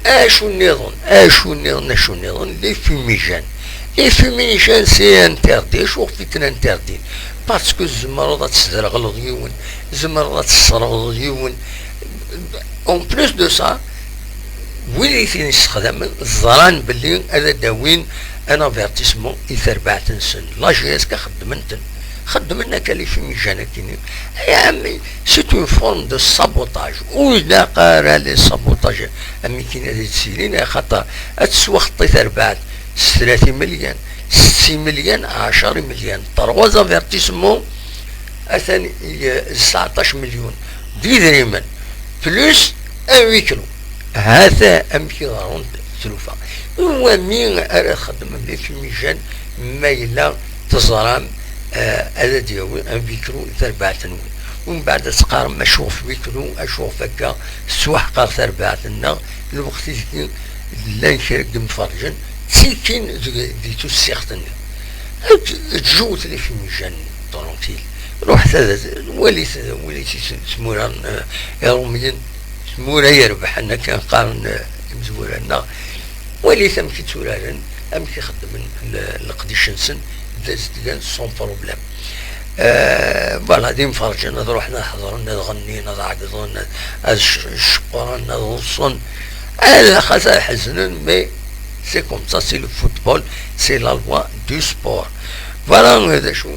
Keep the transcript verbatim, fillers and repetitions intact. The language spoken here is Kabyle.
Acu nniḍen, acu nniḍen, acu nniḍen, les fumigènes. Les fumigènes, c'est interdit. Acu ɣef i ten-interdin? Parce que tzemreḍ ad tesderɣleḍ yiwen, tzemreḍ ad tesserɣeḍ yiwen. En plus de ça, wid i ten-yessexdamen ẓran belli ad d-awin un avertissement i terbaɛt-nsen. La G S K xeddmen-ten. Xeddmen akka les fumigènes-akini. Ay ɛemmi, c'est une forme de sabotage. Ur ilaq ara les sabotages am ikini ad yettilin, axaṭer ad teswaxeṭṭi terbaɛt s tlata imelyan, s setta imelyan, ɛecra imelyan, trois avertissements, atan i sɛeṭṭac millions d idrimen, plus un huis clos. Hata amek i ḍerrunt tlufa. Iwami ara txeddmem les fumigènes ma yella teẓram, eh, ad d-yawi un huis clos i terbaɛt-nwen? Umbeɛd ad teqqarem acuɣef huis clos, acuɣef akka tettwaḥqer terbaɛt-nneɣ, lweqt ideg llan kra n yimferǧen ttikkin deg, di tussiɣt-nni. Ǧǧut les fumigènes tranquilles. Ruḥet ad, walit, walit tmura n, eh, Iṛumyen, tmura irebḥen akken qqaren, eh, imezwura-nneɣ. Walit amek i tturaren, amek i xeddmen le-, leqdic-nsen, d azedgan sans problème. Eh, voilà, d imferǧen, ad ruḥen ad ḥedṛen, ad ɣennin, ad ɛeggḍen, ad, ad c-, ceqqren, ad ḍḍsen. Ala xas ad ḥeznen, mais c'est comme ça, c'est le football, c'est la loi du sport. Voilà, d acu.